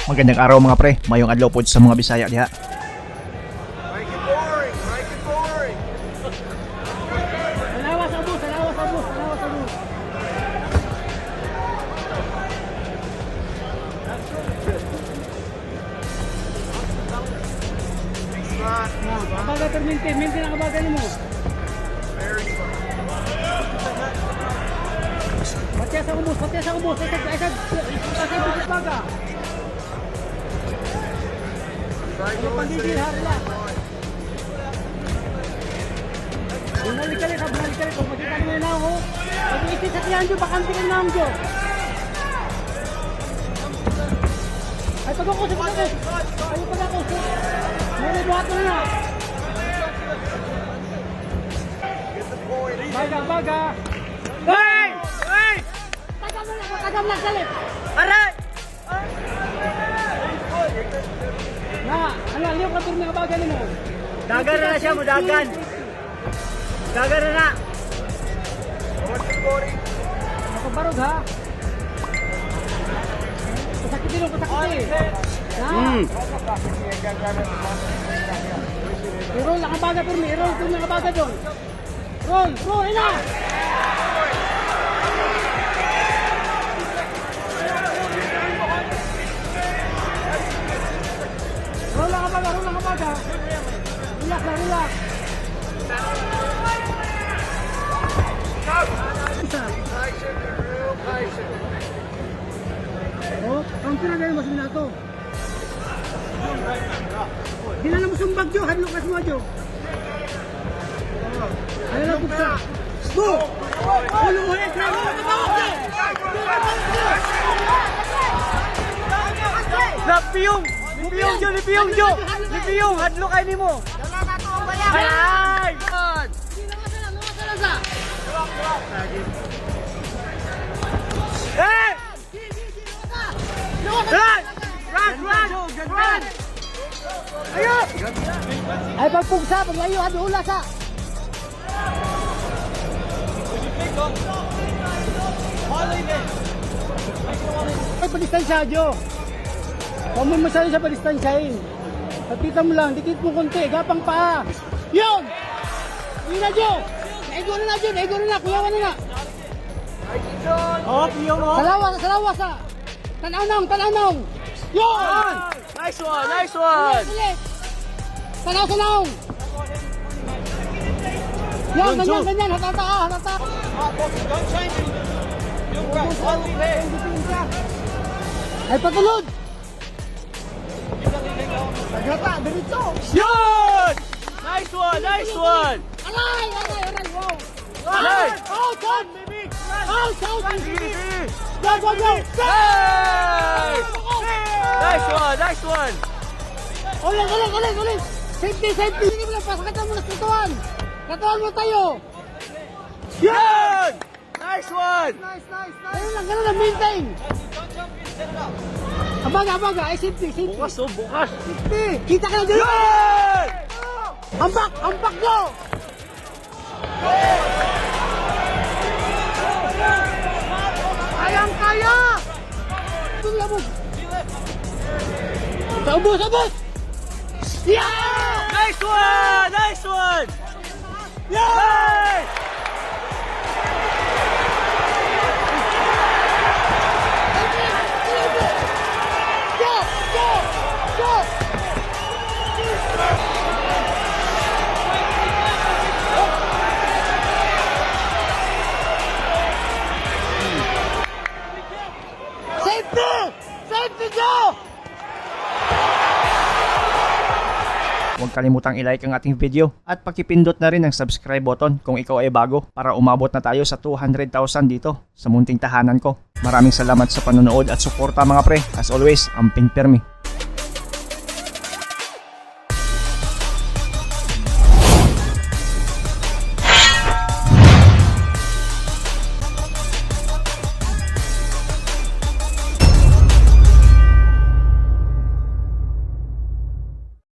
Magandang araw, mga pre, mayong adlaw pod sa mga Bisaya diha. Make it boring. Make it boring. Salawa sa ubos, salawa sa ubos, salawa sa ubos. Smart. Na, kabaga permente, mente na kabaga nimo. Very smart. Patya sa ubos, patya sa ubos. Ay ay ay ay baga. Straight Ano line. pagigil ha, relax. Bumalik ka rin, bumalik ka rin. Kung makita mo na ako, pag itit sa tiyan jo, bakante ka na jo. Ay, pag ako, pag ako. Ay, pag ako. May buhat mo na. Get the point. Baga, baga. Hey! Hey! Tagam lang, tagam lang, salit. Aray! Na, ano, liyo ka turni ka baga nimo. Dagan na na siya mo, dagan. Dagan na na. Watch the body. Makabarog ha. Pasakitin mo, pasakitin. Na. I-roll ang kabaga pirmi, i-roll pirmi ang kabaga doon. Roll, roll, ina! Roll ang kabaga, roll ang kabaga. Relax na, relax. Isa. Patient. Be real patient. Oh, counter na dahil mas minato. Di na lang mo sumbag, Jo. Hadlo ka mo, Jo. Ano lang buksa? Go! Ulo, ulo, grabe mo tumawag, Jo! Jo, tumawag, Jo! Lapiyong! Lipiyong, Jo! Lipiyong, Jo! Lipiyong! Hadlo kay nimo! Aray! Hindi, lawasan lang, lawasan lang sa. Hey! G, G, G, lawasan! Lawasan! Run! Run! Run! Run! Ayun! Ay, pagpugsa, paglayo, hadlo, ula sa. Ay, padistansya, Jo. Huwag mo masyado siya padistansyahin. Pagkita mo lang, dikit mo konti, gapang paa. Yun! Yun na, Jo! Naigo na na, Jo! Naigo na na! Kuyawan na na! Oh, piyong oh! Salawa, salawa sa! Tanaw nang, tanaw nang! Yun! Nice one! Nice one! Ulit, ulit! Tanaw, tanaw! Yan, ganyan, ganyan! Hatata, ah, hatata! Ay, patulod! Pagrata, diretso! Yun! Nice one! Nice one! Aray! Aray! Aray! Wow! Nice! Out! Out! Out! Out! Sige, sige! Go! Go! Go! Nice! Nice one! Nice one! Ulit! Ulit! Ulit! Ulit! Safety! Safety! Sige mo lang! Pasakatan mo na sa katawan! Katawan mo tayo! Yun! Nice one! Nice! Nice! Nice! Ganun lang! Ganun lang! Maintain! Abaga! Abaga! Ay, safety! Safety! Bukas oh, bukas! Safety! Kita ka na dyan! Yun! Ambak! Ambak! Go! Kayang kaya! Ito lang mo! Sa ubos! Ubos! Yeah! Nice one! Nice one! Yeah! Go! Go! Go! Safety! Safety, go! Huwag kalimutang i-like ang ating video at pakipindot na rin ang subscribe button kung ikaw ay bago para umabot na tayo sa 200,000 dito sa munting tahanan ko. Maraming salamat sa panonood at suporta, mga pre. As always, amping permi.